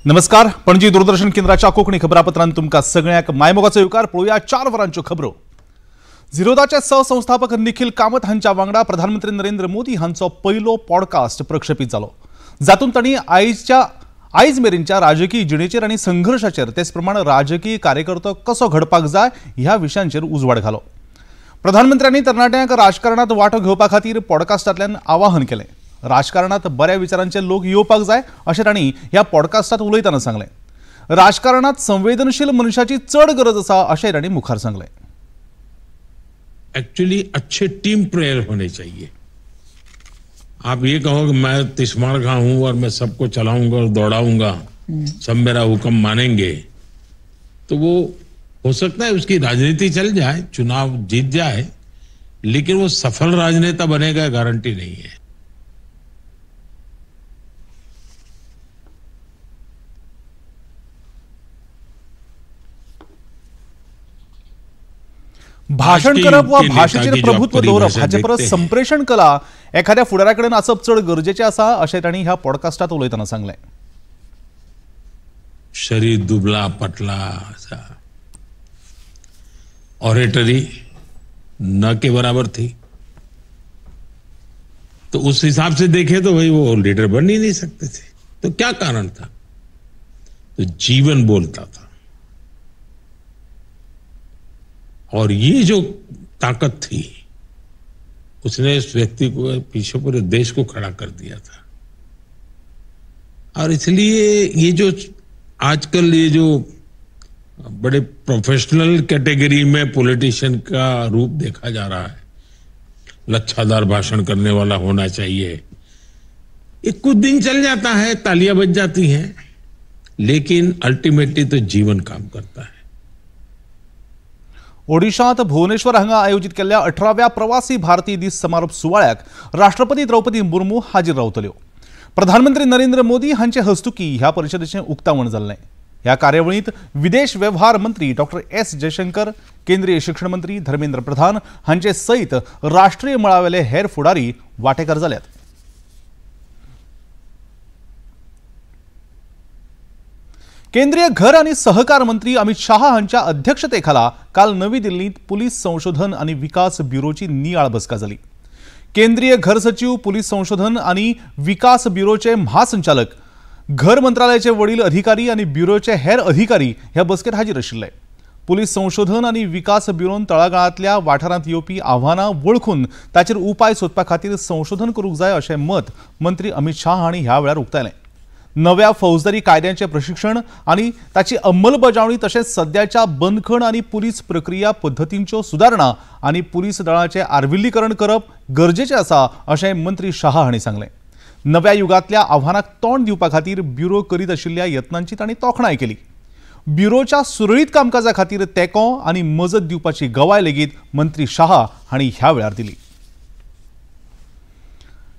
नमस्कार, पणजी दूरदर्शन केंद्राच्या कोंकणी खबरापत्रांत तुमकां सगळ्यांक मायमोगाचो येवकार. पळोवया 4 वरांच्यो खबरो. झिरोदाचे सहसंस्थापक निखिल कामत हांच्या वांगडा प्रधानमंत्री नरेंद्र मोदी हांचो पयलो पॉडकास्ट प्रक्षेपीत जालो, जातूंत तांणी आयज मेरेनच्या राजकीय जिणेचेर आनी संघर्शाचेर तेच प्रमाण राजकीय कार्यकर्तो कसो घडपाक जाय ह्या विशयांचेर उजवाड घालो. प्रधानमंत्र्यांनी तरणाट्यांक राजकारणांत वांटो घेवपा खातीर पॉडकास्टांतल्यान आवाहन केलें. राजकारणात बऱ्या विचारांचे लोक येवपाक जाय अशें तांणी ह्या पॉडकास्टात उलयतना सांगलें. राजकारणात संवेदनशील मनशाची चड गरज आसा अशें तांणी मुखार सांगलें. एक्चुअली अच्छे टीम प्लेयर होने चाहिए. आप ये कहो कि मैं तिस्मार का हूं और मैं सबको चलाऊंगा और दौड़ाऊंगा, सब मेरा हुक्म मानेंगे, तो वो हो सकता है उसकी राजनीति चल जाए, चुनाव जीत जाए, लेकिन वो सफल राजनेता बनेगा गारंटी नहीं है. भाशण करप वा भाशेचेर प्रभुत्व दवरप हाचे परस संप्रेषण कला एखाद्या फुडाऱ्या कडेन आसप चड गरजेचें आसा अशें तांणी ह्या पॉडकास्टांत उलयतना सांगलें. शरीर दुबला पतला, ऑरेटरी न के बराबर थी, तो उस हिसाब से देखे तो भाई वो लीडर बन ही नहीं सकते थे. तो क्या कारण था? तो जीवन बोलता था, और ये जो ताकत थी उसने इस व्यक्ति को पीछे पूरे देश को खड़ा कर दिया था. और इसलिए ये जो आजकल ये जो बड़े प्रोफेशनल कैटेगरी में पॉलिटिशियन का रूप देखा जा रहा है, लच्छादार भाषण करने वाला होना चाहिए, ये कुछ दिन चल जाता है, तालियां बज जाती हैं, लेकिन अल्टीमेटली तो जीवन काम करता है. ओडिशांत भुवनेश्वर हांगा आयोजित केल्ल्या 18व्या प्रवासी भारतीय दीस समारोप सुवाळ्याक राष्ट्रपती द्रौपदी मुर्मू हाजीर रावतल्यो. प्रधानमंत्री नरेंद्र मोदी हांचे हस्तुकी ह्या परिशदेचें उक्तावण जाल्लें. ह्या कार्यावळींत विदेश वेव्हार मंत्री डॉक्टर एस जयशंकर, केंद्रीय शिक्षण मंत्री धर्मेंद्र प्रधान हांचे सयत राष्ट्रीय मळावेले हेर फुडारी वांटेकार जाल्यात. केंद्रीय घर आनी सहकार मंत्री अमित शाह हांच्या अध्यक्षतेखाला काल नवी दिल्लींत पुलीस संशोधन आनी विकास ब्युरोची नियाळ बसका जाली. केंद्रीय घर सचिव, पुलीस संशोधन आनी विकास ब्युरोचे महासंचालक, घर मंत्रालयाचे वडील अधिकारी आनी ब्युरोचे हेर अधिकारी ह्या बसकेत हाजीर आशिल्ले. पुलीस संशोधन आनी विकास ब्युरोन तळागाळांतल्या वाठारांत येवपी आव्हानां वळखून ताचेर उपाय सोदपा खातीर संशोधन करूंक जाय अशें मत मंत्री अमित शाह हांणी ह्या वेळार उक्तायलें. नव्या फौजदारी कायद्यांचे प्रशिक्षण आनी ताची अंमलबजावणी तशेंच सद्याच्या बंदखण आनी पुलीस प्रक्रिया पद्दतींच्यो सुदारणा आनी पुलीस दळाचें आर्विल्लीकरण करप गरजेचें आसा अशें मंत्री शाह हांणी सांगलें. नव्या युगांतल्या आव्हानाक तोंड दिवपा खातीर ब्युरो करीत आशिल्ल्या यत्नांची तांणी तोखणाय केली. ब्युरोच्या सुरळीत कामकाजा खातीर तेंको आनी मजत दिवपाची गवाय लेगीत मंत्री शाह हांणी ह्या वेळार दिली.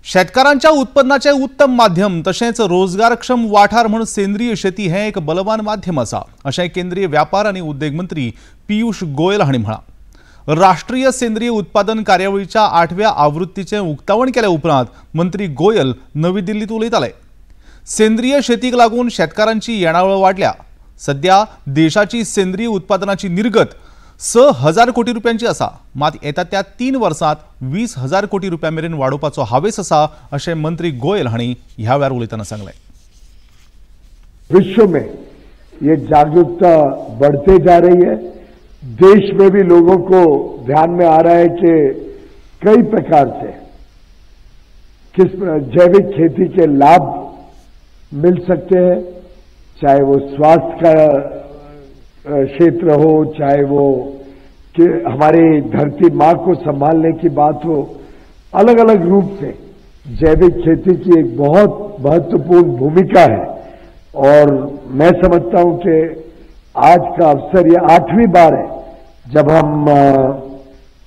शेतकारांच्या उत्पन्नाचें उत्तम माध्यम तशेंच रोजगारक्षम वाठार म्हूण सेंद्रीय शेती हें एक बलवान माध्यम आसा अशें केंद्रीय व्यापार आनी उद्देग मंत्री पियूष गोयल हांणी म्हळां. राष्ट्रीय सेंद्रीय उत्पादन कार्यावळीच्या 8व्या आवृत्तीचें उक्तावण केल्या उपरांत मंत्री गोयल नवी दिल्लींत उलयताले. सेंद्रीय शेतीक लागून शेतकारांची येणावळ वाडल्या. सद्या देशाची सेंद्रीय उत्पादनाची निर्गत 6,000 कोटी रुपयांची आसा, मात येता त्या 3 वर्सांत 20,000 कोटी रुपया मेरेन वाडोवपाचो हावेस आसा अशें मंत्री गोयल हांणी ह्या वेळार उलयतना सांगलें. विश्व में ये जागरूकता बढ़ते जा रही है. देश में भी लोगों को ध्यान में आ रहा है कि कई प्रकार से किस जैविक खेती के लाभ मिल सकते हैं, चाहे वो स्वास्थ्य का क्षेत्र हो, चाहे वो कि हमारी धरती मां को संभालने की बात हो, अलग अलग रूप से जैविक खेती की एक बहुत महत्वपूर्ण भूमिका है. और मैं समझता हूं कि आज का अवसर ये 8वीं बार है जब हम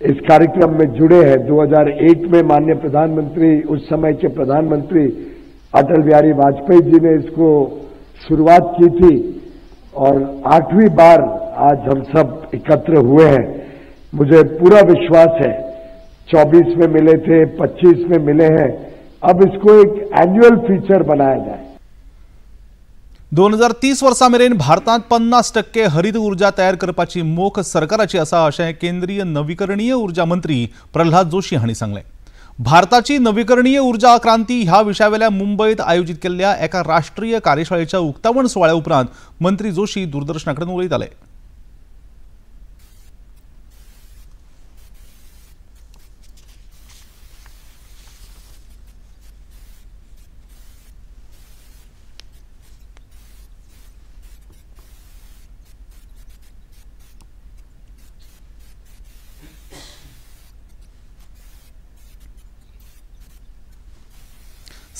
इस कार्यक्रम में जुड़े हैं. 2001 में माननीय प्रधानमंत्री, उस समय के प्रधानमंत्री अटल बिहारी वाजपेयी जी ने इसको शुरुआत की थी और 8वीं बार आज हम सब एकत्र हुए हैं. मुझे पूरा विश्वास है 24 में मिले थे, 25 में मिले हैं, अब इसको एक एनुअल फीचर बनाया जाए. 2030 वर्सा मेरेन भारतांत 50% हरित ऊर्जा तयार करपाची मोख सरकाराची आसा अशें केंद्रीय नवीकरणीय ऊर्जा मंत्री प्रल्हाद जोशी हांणी सांगलें। भारताची नवीकरणीय ऊर्जा क्रांती ह्या विशयावेल्या मुंबयत आयोजीत केल्ल्या एका राष्ट्रीय कार्यशाळेच्या उक्तावण सुवाळ्या उपरांत मंत्री जोशी दूरदर्शना कडेन उलयताले।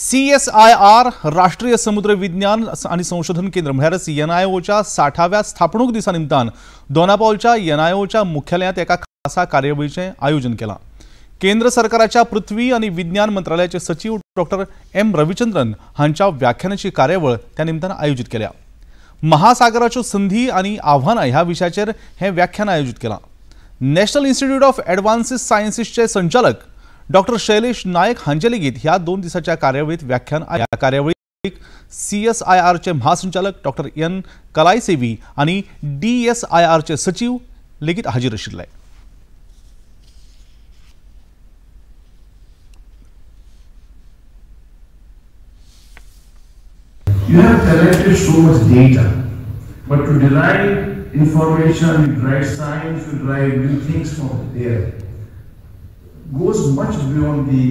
CSIR राष्ट्रीय समुद्र विज्ञान आणि संशोधन केंद्र म्हळ्यारच एनआयओच्या 60व्या स्थापणूक दिसा निमतान दोनापावलच्या एनआयओच्या मुख्यालयांत एका खासा कार्यावळीचें आयोजन केलां। केंद्र सरकाराच्या पृथ्वी आनी विज्ञान मंत्रालयाचे सचीव डॉक्टर एम रविचंद्रन हांच्या व्याख्यानाची कार्यावळ त्या निमतान आयोजीत केल्या। महासागराच्यो संधी आनी आव्हानां ह्या विशयाचेर हें व्याख्यान आयोजीत केलां। नॅशनल इन्स्टिट्यूट ऑफ एडवान्स सायन्सीसचे संचालक डॉक्टर शैलेश नायक हांचे लेगीत ह्या 2 दिसाच्या कार्यावळीत व्याख्यान। ह्या कार्यावळीक CSIRचे महासंचालक डॉक्टर एन कलायसेवी आनी DSIRचे सचीव लेगीत हाजीर आशिल्ले। You have collected so much data, but to derive information, you derive science, you derive new things from there, goes much beyond the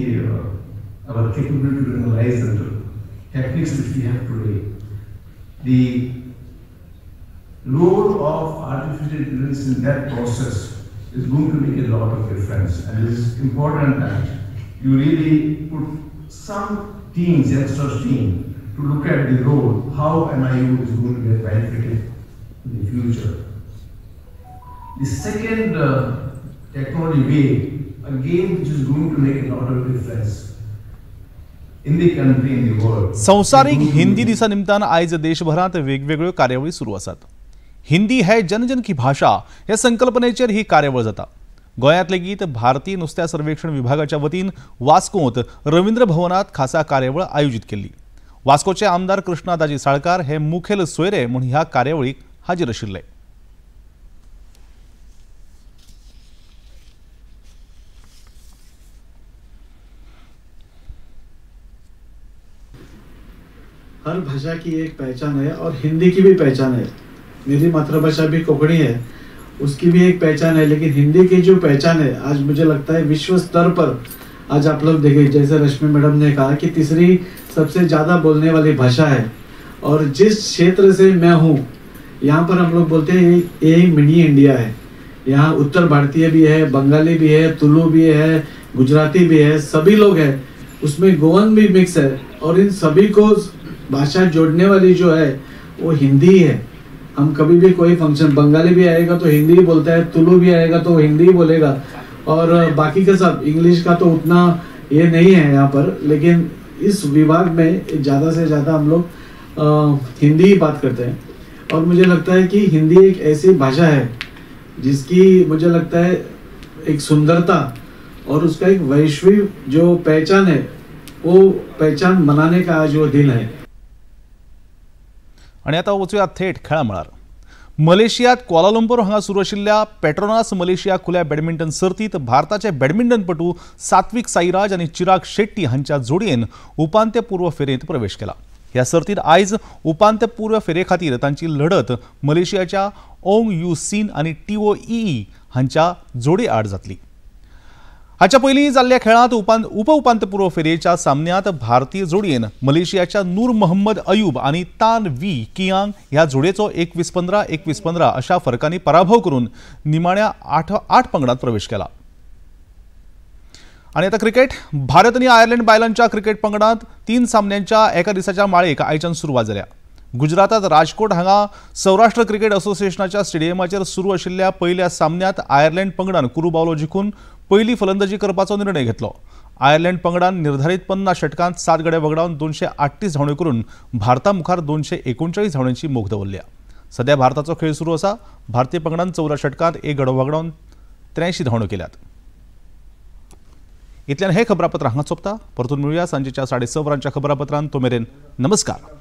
our capability to analyze and the techniques which we have today. The role of artificial intelligence in that process is going to make a lot of difference, and it is important that you really put some teams, youngsters team, to look at the role, how NIU is going to get benefited in the future. The second technology wave, again, which is going to make a lot of difference in the country, in the world. संवसारीक हिंदी दिसा निमतान आयज देशभरांत वेगवेगळ्यो कार्यावळी सुरू आसात। हिंदी है जन जन की भाषा हे संकल्पनेचेर ही कार्यावळ जाता। गोंयांत लेगीत भारतीय नुस्त्या सर्वेक्षण विभागाच्या वतीन वास्कोंत रवींद्र भवनात खासा कार्यावळ आयोजीत केल्ली। वास्कोचे आमदार कृष्णा दाजी साळकार हे मुखेल सोयरे म्हूण ह्या कार्यावळीक हाजीर आशिल्ले। हर भाषा की एक पहचान है और हिंदी की भी पहचान है। मेरी मातृभाषा भी कोंकणी है, उसकी भी एक पहचान है, लेकिन हिंदी की जो पहचान है आज मुझे लगता है विश्व स्तर पर आज आप लोग देखें, जैसे रश्मि मैडम ने कहा कि तीसरी सबसे ज़्यादा बोलने वाली भाषा है। और जिस क्षेत्र से मैं हूँ यहाँ पर हम लोग बोलते हैं ये मिनी इंडिया है। यहाँ उत्तर भारतीय भी है, बंगाली भी है, तुलु भी है, गुजराती भी है, सभी लोग हैं, उसमें गोवन भी मिक्स है और इन सभी को भाषा जोड़ने वाली जो है वो हिंदी ही है। हम कभी भी कोई फंक्शन, बंगाली भी आएगा तो हिंदी ही बोलता है, तुलु भी आएगा तो हिंदी ही बोलेगा और बाकी का सब इंग्लिश का तो उतना ये नहीं है यहाँ पर, लेकिन इस विभाग में ज़्यादा से ज़्यादा हम लोग हिंदी ही बात करते हैं। और मुझे लगता है कि हिंदी एक ऐसी भाषा है जिसकी मुझे लगता है एक सुंदरता और उसका एक वैश्विक जो पहचान है वो पहचान मनाने का आज वो दिन है। आणि आता वचूया थेट खेळामळार। मलेशियात क्वालालंपूर हांगा सुरू आशिल्ल्या पेट्रोनास मलेशिया खुल्या बॅडमिंटन सर्तीत भारताचे बॅडमिंटनपटू सात्विक साईराज आनी चिराग शेट्टी हांच्या जोडयेन उपांत्यपूर्व फेरयेंत प्रवेश केला। ह्या सर्तीत आयज उपांत्यपूर्व फेरये खातीर तांची लढत मलेशियाच्या ओंग you scene आनी टीओ ई हांच्या जोडये आड जातली। हाच्या पयलीं जाल्ल्या खेळांत उप उपांत्यपूर्व फेरयेच्या सामन्यांत भारतीय जोडयेन मलेशियाच्या नूर मोहम्मद अयूब आनी तान we Keang ह्या जोडयेचो 21-15 21-15 अशा फरकांनी पराभव करून निमाण्या 8 पंगडात प्रवेश केला। आनी आतां क्रिकेट। भारत आनी आयर्लंड बायलांच्या क्रिकेट पंगडांत 3 सामन्यांच्या एका दिसाच्या माळेक आयच्यान सुरवात जाल्या। गुजरातात राजकोट हांगा सौराष्ट्र क्रिकेट असोसिएशनाच्या स्टेडियमाचेर सुरू आशिल्ल्या पयल्या सामन्यांत आयर्लंड पंगडान कुरूबावलो जिखून पयली फलंदाजी करपाचो निर्णय घेतलो। आयर्लंड पंगडान निर्धारित 50 षटकांत 7 गडे वगडावन 238 धांवड्यो करून भारता मुखार 239 धांवड्यांची मोख दवरल्या। सध्या भारताचो खेळ सुरू आसा। भारतीय पंगडान 14 षटकांत 1 गडो वगडावन 83 धांवड्यो केल्यात। इतल्यान हे खबरापत्र हांगा सोंपता। परतून मेळुया सांजेच्या 6:30 वरांच्या खबरापत्रांत। तो मेरेन नमस्कार।